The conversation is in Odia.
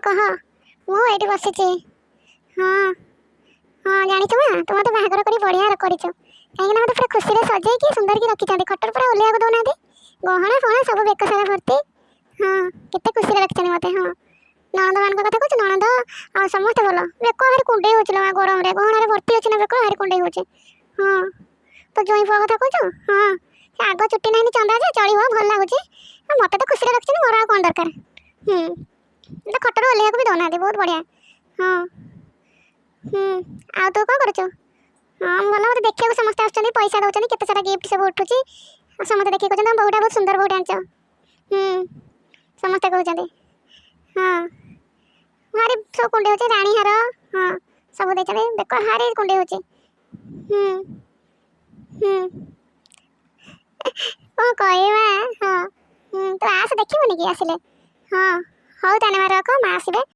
କହ। ମୁଁ ଏଇଠି ବସିଛି। ହଁ ହଁ, ଜାଣିଛୁ ମା, ତୁ ମୋତେ ବାହାଘର କରି ବଢ଼ିଆ କରିଛୁ, କାହିଁକିନା ମୋତେ ପୁରା ଖୁସିରେ ସଜେଇକି ସୁନ୍ଦର କି ରଖିଛନ୍ତି। ଖଟରୁ ପୁରା ଓହ୍ଲେଇବାକୁ ଦେଉନାହାନ୍ତି। ଗହଣା ଫହଣା ସବୁ ବେକ ସାରା ଭର୍ତ୍ତି। ହଁ, କେତେ ଖୁସିରେ ରଖିଛନ୍ତି ମୋତେ। ହଁ, ନଣନ୍ଦମାନଙ୍କ କଥା କହୁଛୁ? ନଣନ୍ଦ ଆଉ ସମସ୍ତେ ଭଲ। ବେକ ଭାରି କୁଣ୍ଡେଇ ହେଉଛି ଲୋ ମା, ଗରମରେ ଗହଣାରେ ଭର୍ତ୍ତି ଅଛି ନା, ବେକ ଭାରି କୁଣ୍ଡେଇ ହେଉଛି। ହଁ, ତୋ ଜୋଇଁ ପୁଅ କଥା କହୁଛୁ? ହଁ, ସେ ଆଗ ଚୁଟି ନାହିଁ ଚନ୍ଦା ଯେ, ଚଳିବ, ଭଲ ଲାଗୁଛି। ଆଉ ମୋତେ ତ ଖୁସିରେ ରଖିଛନ୍ତି, ମୋର ଆଉ କ'ଣ ଦରକାର? ତ ଖଟରୁ ଓହ୍ଲେଇବାକୁ ବି ଦେଉନାହାନ୍ତି, ବହୁତ ବଢ଼ିଆ। ହଁ, ଆଉ ତୁ କ'ଣ କରୁଛୁ? ହଁ, ଭଲ। ମୋତେ ଦେଖିବାକୁ ସମସ୍ତେ ଆସୁଛନ୍ତି, ପଇସା ଦେଉଛନ୍ତି, କେତେ ସାରା ଗିଫ୍ଟ ସବୁ ଉଠୁଛି। ଆଉ ସମସ୍ତେ ଦେଖିକି କହୁଛନ୍ତି, ତମ ବୋହୂଟା ବହୁତ ସୁନ୍ଦର ବୋହୂଟା ଆଣିଛ। ସମସ୍ତେ କହୁଛନ୍ତି। ହଁ, ଭାରି ସବୁ କୁଣ୍ଡେଇ ହେଉଛି, ରାଣୀ ହାର, ହଁ, ସବୁ ଦେଇଛନ୍ତି। ବେକ ଭାରି କୁଣ୍ଡେଇ ହେଉଛି। ହୁଁ ହୁଁ କ'ଣ କହିବା? ହଁ, ତୁ ଆସ, ଦେଖିବୁନି କି ଆସିଲେ? ହଁ, ହଉ ତାହେଲେ ମା, ରଖ, ମା ଆସିବେ।